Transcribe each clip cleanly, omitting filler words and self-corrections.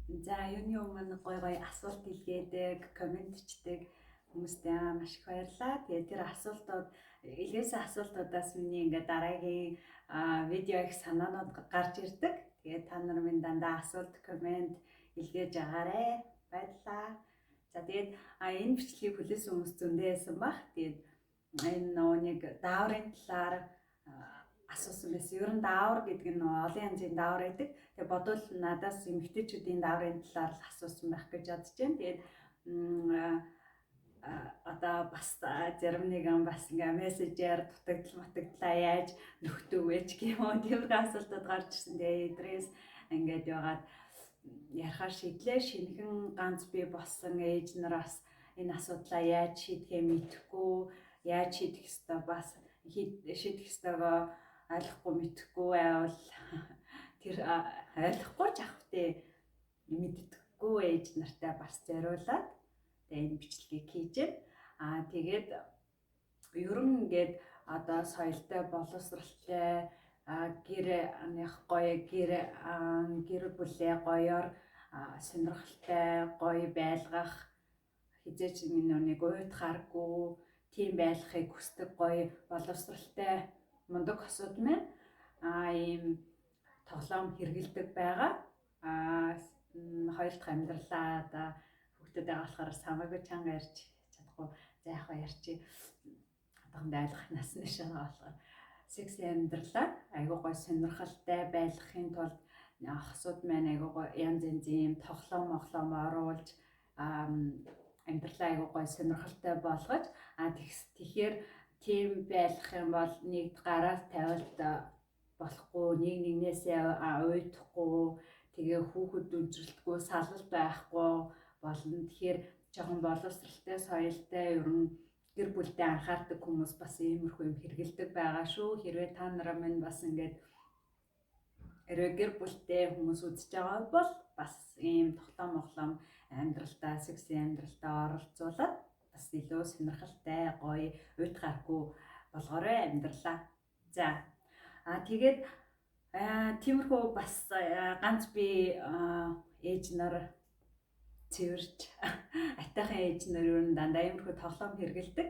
За, юуны өмнө гой гой асуулт илгээдэг, коммент бичдэг хүмүүстээ маш их баярлалаа. Тэгээд тэр асуултууд, илгээсэн асуултуудаас миний ингээд дараагийн видео их санаанууд гарч ирдэг. Тэгээд та нар минь дандаа асуулт, коммент илгээж агаарэ. Баярлалаа. За, тэгээд энэ бичлэгийг хүлээсэн хүмүүс зөндөө байсан бах. Тэгээд энэ нөгөө нэг дааврын талаар асуусан байсан. Ер нь даавар гэдэг нь олон янзын даавар байдаг. Тэгээ бодвол надаас эмэгтэйчүүдийн дааврын талаар л асуусан байх гэж бодож байна. Тэгээд одоо бас зарим нэгэн бас ингээ мессежээр дутагдал матагдлаа яаж нөхдөг вэ ч гэх юм уу, тиймэрхүү асуултууд гарч ирсэн. Тэгээ эдрээс ингээд яваад ярихаар шийдлээ. Шинэхэн ганц бий болсон ээж нар бас энэ асуудлаа яаж шийдэхээ мэдэхгүй, яаж шийдэх ёстой бас шийдэх ёстойгоо ойлгохгүй, мэдэхгүй байвал тэр ойлгохгүй ч ах вэ, мэддэггүй ээж нартай бас зориулаад тэгээ энэ бичлэгийг хийж байна. Аа, тэгээд ер нь ингээд одоо соёлтой, боловсралтай гэр анх гоё гэр бүлээ гоёор, сонирхолтой гоё байлгах, хэзээ ч нэг уйтгаргүй тийм байлгахыг хүсдэг гоё боловсралтай мундаг хосууд маань ийм тоглоом хэрэгэлдэг байгаа. Хоёр дахь амьдралаа одоо хүүхдүүд байгаа болохоор самаагүй чанга ярьж чадахгүй. За, яг ярьчих. Одоохондоо ойлгох насны шагаа болохоор секс амьдралаа айгуу гоё сонирхолтой байлгахын тулд хосууд маань айгуу гоё янз янзын юм тоглоом моглоом оруулж амьдралаа айгуу гоё сонирхолтой болгож, тэгэхээр тийм байх юм бол нэгд гараас тавилт болохгүй, нэг нэгнээсээ уйдахгүй, тэгээ хүүхэд үнэрлэлтгүй, салал байхгүй болно. Тэгэхээр жоохон боловсралтай, соёлтой, ер нь гэр бүлдээ анхаардаг хүмүүс бас иймэрхүү юм хэрэгэлдэг байгаа шүү. Хэрвээ та нараа минь бас ингээд хэрвээ гэр бүлтэй хүмүүс үзэж байгаа бол бас ийм тоглоом моглоом амьдралтаа, сексийн амьдралтаа оролцуулаад бас илүү сонирхолтой, гоё, уйтгаргүй болгоорой амьдралаа. За. Тэгээд тиймэрхүү бас ганц би ээж нар цэвэрч атайхан ээж нар ер нь дандаа иймэрхүү тоглоом хэрэгэлдэг.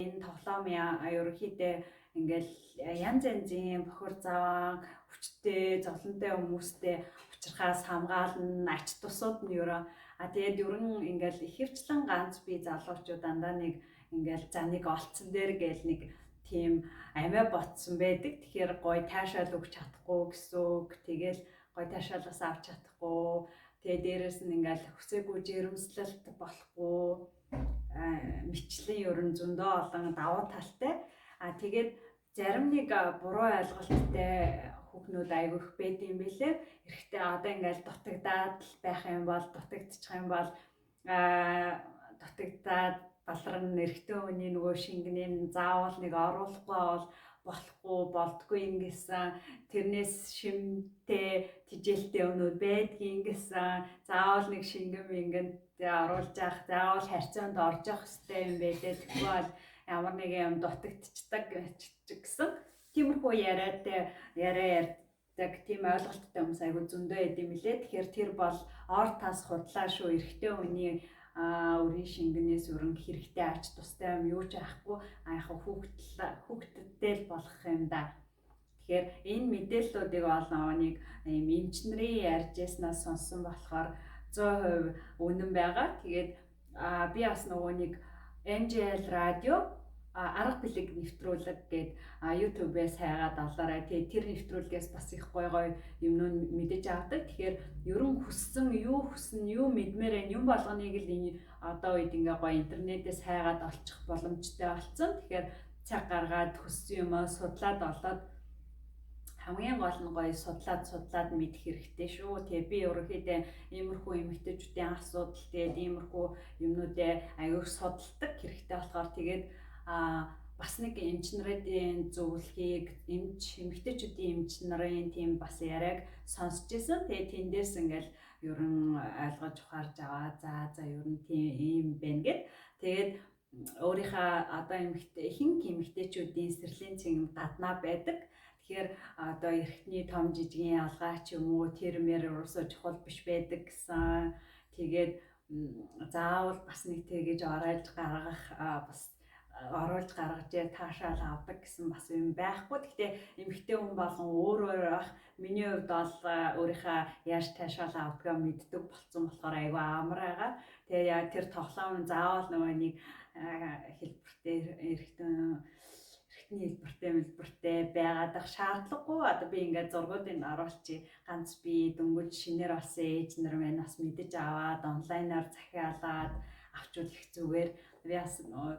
Энэ тоглоом ерөнхийдөө ингээл янз янзын бохир заван, хүчтэй, зовлонтой хүмүүстэй учрахаас хамгаална, ач тусууд нь ерөө. Тэгээд ер нь ингээл ихэвчлэн ганц би залуучууд дандаа нэг ингээл за нэг олцсон дээр гээл нэг тийм амиа ботсон байдаг. Тэгэхээр гой таашаал өгч чадахгүй гэсэн үг. Тэгэл гой таашаалаас авч чадахгүй. Тэгээ дээрэс нь ингээл хүсээгүй жирэмслэлт болохгүй мэтлэн ер нь зөндөө олон давуу талтай. Тэгээд зарим нэг буруу ойлголттой хүүхнүүд айгүй их байд юм билээ. Эрэгтэй одоо ингээл дутагдаад л байх юм бол, дутагдчих юм бол дутагдаад баларн, эрэгтэй хүний нөгөө шингэнийн заавал нэг оруулахгүй бол болохгүй болдгүй ингэсэн, тэрнээс шимтэй тижээлтэй юмнууд байдгийн гэсэн, заавал нэг шингэн мингэнд оруулж явах, заавал харьцаанд орж явах хэрэгтэй юм байлээ, тэгэхгүй бол ямар нэгэн юм дутагдчихдаг гэсэн тиймэрхүү яриатай яриа ярьдаг, тийм ойлголттой хүмүүс айгүй зөндөө байд юм лээ. Тэгэхээр тэр бол ор тас худлаа шүү. Эрэгтэй хүний өрийн шингэнээс өрн хэрэгтэй ач тустай юм юу ч байхгүй, яг хүүхдтэй л болох юм да. Тэгэхээр энэ мэдээллүүдийг бол нэг ийм эмч нарын ярьж яснаас сонссон болохоор 100% үнэн байгаа. Тэгээд би бас нөгөө нэг MJL радио арга бэлэг нэвтрүүлэг гээд YouTube-ээс хайгаад олоорой. Тэгээд тэр нэвтрүүлгээс бас их гой гой юмнууд мэдэж авдаг. Тэгэхээр ер нь хүссэн юу хүснэ, юу мэдмээр байна, юм болгоныг л энэ одоо үед ингээ гоё интернетээс хайгаад олчих боломжтой болсон. Тэгэхээр цаг гаргаад хүссэн юмаа судлаад олоод, хамгийн гол нь гоё судлаад судлаад мэдэх хэрэгтэй шүү. Тэгээ би ерөнхийдөө иймэрхүү эмэгтэйчүүдийн асуудал, тэгээд иймэрхүү юмнуудээ аягүй судалдаг хэрэгтэй болохоор тэгээд бас нэг эмч нарын зөвлөгийг, эмч эмэгтэйчүүдийн эмч нарын тийм бас яриаг сонсч ирсэн. Тэгээд тэндээс ингээл ер нь ойлгож ухаарж аваа. За ер нь тийм юм байна гэд. Тэгээд өөрийнхөө одоо эмэгтэй ихэнх эмэгтэйчүүдийн сэрлийн цэм гаднаа байдаг. Тэгэхээр одоо эртний том жижигэн ялгаа ч юм уу тэр мэр ерөөсөө чухал биш байдаг гэсэн. Тэгээд заавал бас нэг тэгэж оройлж гаргах бас оруулж гаргаж таашаал авдаг гэсэн бас юм байхгүй. Гэхдээ эмэгтэй хүн болгон өөр өөр байх. Миний хувьд бол өөрийнхөө яаж таашаал авдгаа мэддэг болцсон болохоор айгүй амар байгаа. Тэгээ яг тэр тоглоом заавал нөгөө нэг хэлбэртэй эрэгтэй эртний хэлбэртэй мэлбэртэй байгаад ах шаардлагагүй. Одоо би ингээд зургуудыг оруулчих. Ганц би дөнгөж шинээр болсон ээж нар маань бас мэдэж аваад онлайнаар захиалаад авчвал их зүгээр. Би бас нөгөө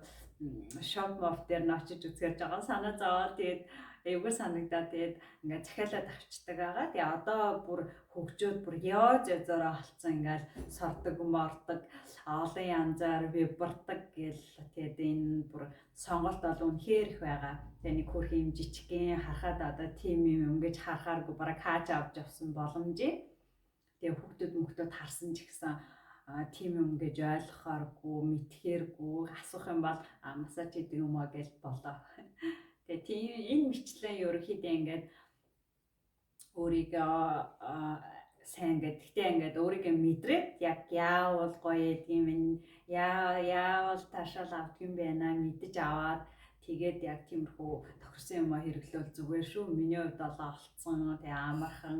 шоп моп дээр нь очиж үзэхээр жоохон санаа зовоод тэгээд эвгүй санагдаад тэгээд ингээд захиалаад авчдаг байгаа. Тэгээ одоо бүр хөгжөөд бүр ёо зөзөрөө олцсон, ингээд сордог, мордог, олон янзаар вибрдаг гэл тэгээд энэ бүр сонголт бол үнэхээр их байгаа. Тэгээ нэг хөрх юм жижигхэн харахад одоо тим юм юм гэж харахааргүй бараг хааж авч явсан боломжийн. Тэгээ хүүхдүүд мөхдөд харсан ч гэсэн тийм юм гэж ойлгохооргүй, мэдхээргүй, асуух юм бол массаж хийдэг юм аа гэж болоо. Тэгээ тийм энэ мэтлэн ерөнхийдөө ингээд өөрийгөө сайн ингээд гэхдээ ингээд өөрийгөө мэдрээд яг яавал гоё юм яа яавал таашаал авдаг юм байна мэдэж аваад тэгээд яг тиймэрхүү тохирсон юм а хэрэглэвэл зүгээр шүү. Миний хувьд бол олцсон, тэгээ амархан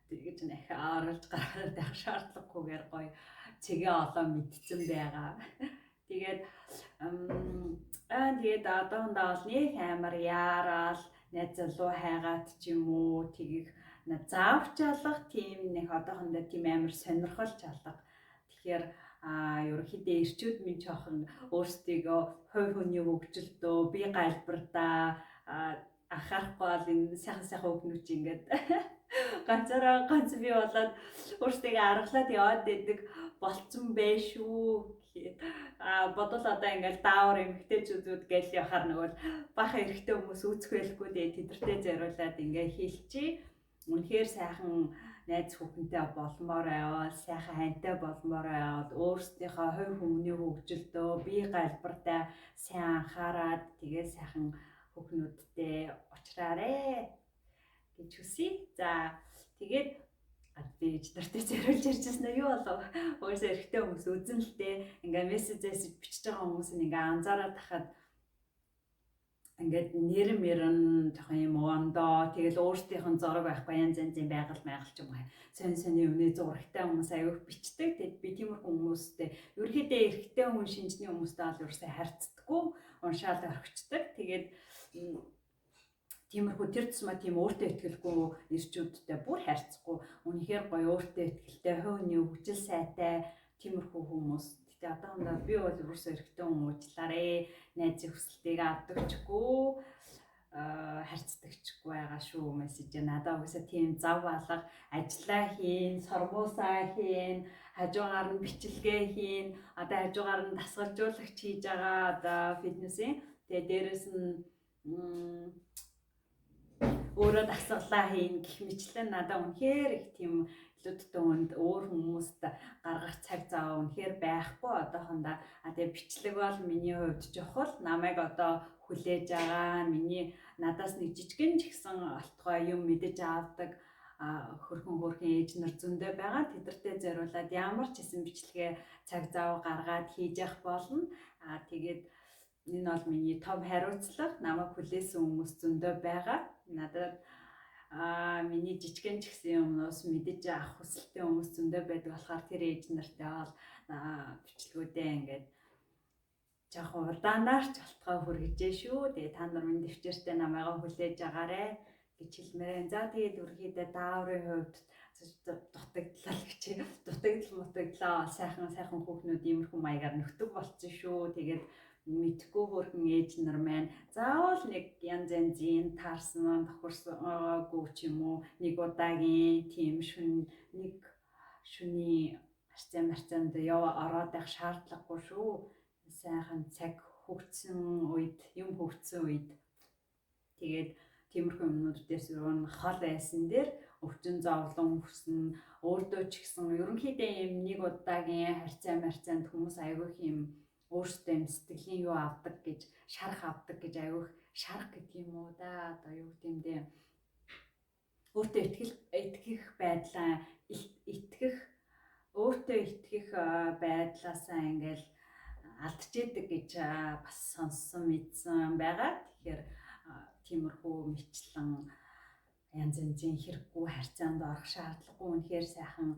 тэгэж нэх оруулж гаргаад байх шаардлагагүйгээр гоё цэгээ олон мэдсэн байгаа. Тэгээд тэгээд одоохондоо бол нэг амар яараал найз залуу хайгаад ч юм уу тэгих заавч алга тийм нэг одоохондоо тийм амар сонирхол чалга. Тэгэхээр ерөнхийдөө эрчүүд минь жоохон өөрсдийгөө хувь хүний хөгжилдөө бие галбирдаа анхаарахгүй бол энэ сайхан сайхан хүүхнүүд чи ингээд ганцаараа ганц бий болоод өөрсдийгөө аргалаад яваад байдаг болцсон бэ шүү. Бодвол одоо ингээл даавар эмэгтэйчүүд гээл явахаар нөгөө бахан эрэгтэй хүмүүс үүсэх байлгүй дээ, тэдэртээ зориулаад ингээ хийлчи. Үнэхээр сайхан найз хүүхэнтэй болмоор байвал, сайхан ханьтай болмоор байвал өөрсдийнхөө хувь хүмүүний хөгжилдөө бие галбиртай сайн анхаарад тэгээ сайхан хүүхнүүдтэй уулзраарэ гэж хүсье. За тэгээд би эж нартай зориулж ярьжсэн нь юу болов? Угаасаа эрэгтэй хүмүүс үзэн л дээ. Ингээ мессежээс бичиж байгаа хүмүүс нь ингээ анзаараад тахад ингээд нэр мэр нь жоохон юм ондоо тэгэл өөрсдийнх нь зураг байхгүй янз янзын байгаль майгал ч юм уу сонь сонь юмны зурагтай хүмүүс аягүй бичдэг. Тэгэд би тиймэрхүү хүмүүстэй ерөнхийдөө эрэгтэй хүн шинжний хүмүүстэй бол ерөөсөө харьцдаггүй, уншаал орхичдаг. Тэгээд тиймэрхүү тэр тусмаа тийм өөртөө итгэлгүй ирчүүдтэй бүр харьцахгүй, үнэхээр гоё өөртөө итгэлтэй, хувь хүний хөгжил сайтай тиймэрхүү хүмүүс. Гэтэ одоохондоо би бол ерөөсөө эрэгтэй хүн уучлаарэ. Найзын хүсэлтийг авдагчгүй, харьцдагчгүй байгаа шүү мессеж. Надаа угаасаа тийм зав алга ажиллаа хийн, сормуусаа хийн, хажуугаар нь бичлэгээ хийн, одоо хажуугаар нь дасгалжуулагч хийж байгаа одоо фитнесийн. Тэгээ дээрэс нь өөрөө дасгалаа хийн гэх мэтлэн надаа үнэхээр их тийм илүүдтэй хүнд өөр хүмүүст гаргах цаг зав үнэхээр байхгүй одоохондоо. А тэгээ бичлэг бол миний хувьд чухал. Намайг одоо хүлээж байгаа, миний надаас нэг жижигэн ч гэсэн олтгой юм мэдэж авдаг хөрхөн хөрхөн ээж нар зөндөө байгаа. Тэдэртээ зориулаад ямар ч хэсэн бичлэгээ цаг зав гаргаад хийж явах болно. А тэгээд энэ бол миний том хариуцлага. Намайг хүлээсэн хүмүүс зөндөө байгаа. Надад миний жижигэн ч гэсэн юмнаас мэдэж авах хүсэлтэй хүмүүс зөндөө байдаг болохоор тэр ээж нартай бол бичлэгүүдээ ингээд жоохон урдаанаар ч болтгой хүргэжээ шүү. Тэгээ та нар минь дэвчээртэй намайгаа хүлээж агаарэ гэж хэлмээр. За тэгээд ерөнхийдөө дааврын хувьд дутагдлаа гэж дутагдал мутагдлаа сайхан сайхан хүүхнүүд иймэрхүү маягаар нөхдөг болцсон шүү. Тэгээд мэдхгүй хөрхөн ээж нар маань заавал нэг янз янзын таарсан тохирсоогүй ч юм уу нэг удаагийн тийм шүн нэг шүний харьцаа марцаанд ява ороод байх шаардлагагүй шүү. Сайхан цаг хөгжсөн үед, юм хөгжсөн үед тэгээд тиймэрхүү юмнууд дээрс юу хол байсан дээр өвчин зовлон хүснэ, өөртөө ч гэсэн ерөнхийдөө юм нэг удаагийн харьцаа марцаанд хүмүүс айгүйх юм өөрсдөө юм сэтгэлийн юу авдаг гэж, шарах авдаг гэж, айгүйх шарах гэдэг юм уу да, одоо юу гэдэм дээ. Өөртөө итгэх байдлаа итгэх өөртөө итгэх байдлаасаа ингээл алдчихэдэг гэж бас сонссон мэдсэн байгаа. Тэгэхээр тиймэрхүү мэтлэн янз янзын хэрэггүй харьцаанд орох шаардлагагүй, үнэхээр сайхан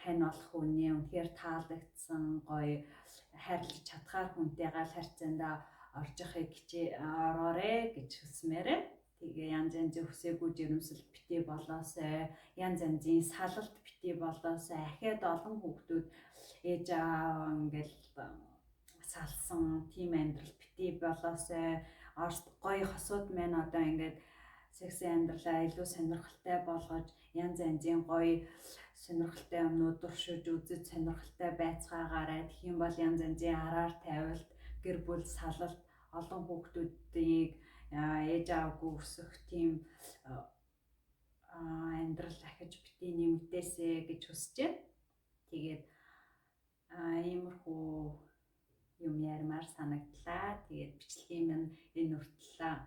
хань болох хүнээ, үнэхээр таалагдсан, гоё хайрлаж чадхаар хүнтэйгээ л харьцаандаа орж явахыг ороорой гэж хүсмээрээ. Тэгээ янз янзын хүсээгүй жирэмсэл битгий болоосой, янз янзын салалт битгий болоосой. Ахиад олон хүүхдүүд ээж аав ингээл салсан, тийм амьдрал битгий болоосой. Орос гоё хосууд маань одоо ингээд секси амьдралаа илүү сонирхолтой болгож, янз янзын гоё сонирхолтой юмнууд туршиж үзэж, сонирхолтой байцгаагаарай. Тэгэх юм бол янз янзын араар тавилт, гэр бүл салалт, олон хүүхдүүдийг ээж аавгүй өсөх тийм амьдрал ахиж битгий нэмэгдээсэй гэж хүсэж байна. Тэгээд иймэрхүү юм яримаар санагдлаа. Тэгээд бичлэгийн минь энэ хүртэл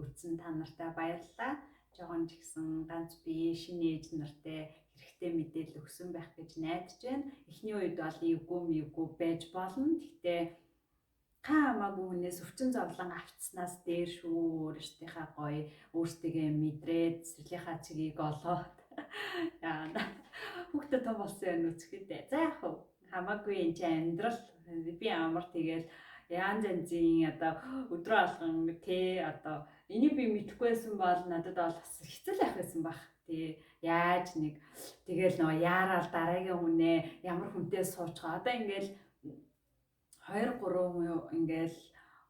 үзсэн та нартай баярлалаа. Жохон ч гэсэн ганц би шинэ ээж нартай хэрэгтэй мэдээлэл өгсөн байх гэж найдаж байна. Эхний үед бол эвгүй мэвгүй байж болно. Гэхдээ хамаагүй хүнээс өвчин зовлон авцснаас дээр шүү, өөрсдийнхээ гоё өөрсдийгөө мэдрээд, цэцэрлийнхаа цэгийг олоод яа хүүхдээ том болсон юм үзэхэд. За, яг хамаагүй, энэ чинь амьдрал, би амар тэгэл янз янзын одоо өдрөө алган тэ одоо энийг би мэдэхгүйсэн бол надад бол бас хэцүү л байх байсан бах. Тий, яаж нэг тэгэл нөгөө яараал дараагийн хүнээ ямар хүнтэй суучих. Одоо ингээл 2 3 хүн ингээл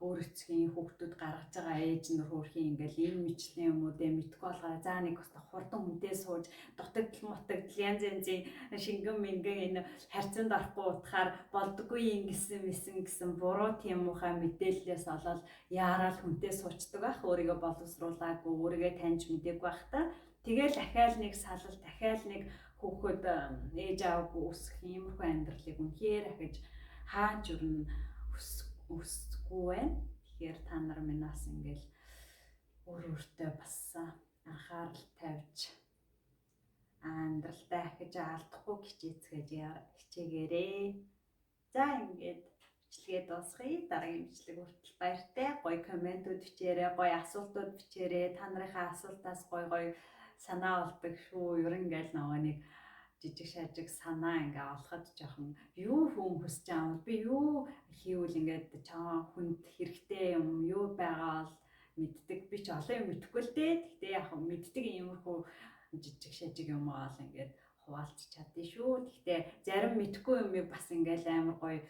өөр эцгийн хүүхдүүд гаргаж байгаа ээж нар хөөрхийн ингээл энэ мэтчлийн юмудаа мэдгүй болохоор за нэг бас хурдан хүнтэй сууж дутагдал мутагдал янз янзын шингэн мингэн энэ харьцаанд орохгүй утгаар болдоггүй ингэсэн мэсэн гэсэн буруу тийм муухай мэдээллээс олоод яараал хүнтэй суучдаг байх, өөрийгөө боловсруулаагүй, өөрийгөө таньж мдээгүй байх та. Тэгэл ахаал нэг салал, дахиад нэг хүүхэд ээж аавгүй өсөх иймэрхүү амьдралыг үнэхээр ахиж хаач өрн өсөхгүй байна. Тэгэхээр та нар минь бас ингээл өөр өөртөө бас анхаарал тавьж, амьдралдаа ахиж алдахгүй хичээцгээж хичээгээрээ. За, ингээд бичлэгээ дуусгая. Дараагийн бичлэг хүртэл баяртай. Гоё комментүүд бичээрэй, гоё асуултууд бичээрэй. Та нарынхаа асуултаас гоё гоё санаа олдог шүү. Ер нь ингээл нөгөө нэг жижиг шажиг санаа ингээ олоход жоохон юу хүн хүсэж байгаа юм, би юу хийвэл ингээд чамаа хүнд хэрэгтэй юм юу байгаа бол мэддэг. Би ч олон юм мэдэхгүй л дээ. Гэхдээ яг мэддэг иймэрхүү жижиг шажиг юм аа л ингээд хуваалцах чадсан шүү. Гэхдээ зарим мэдэхгүй юмыг бас ингээл амар гоё,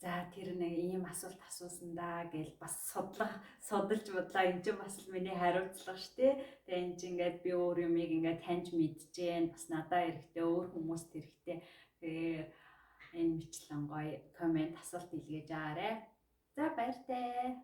за, тэр нэг ийм асуулт асуусан да гэж бас судлах, судалж бодлоо. Энэ чинь бас л миний хариуцлага шүү дээ. Тэгээ энэ чинь ингээд би өөр юмыг ингээд таньж мэдчихээн, бас надад хэрэгтэй, өөр хүмүүст хэрэгтэй. Тэгээ энэ мэтлэн гоё коммент, асуулт илгээж аваарай. За, баяртай.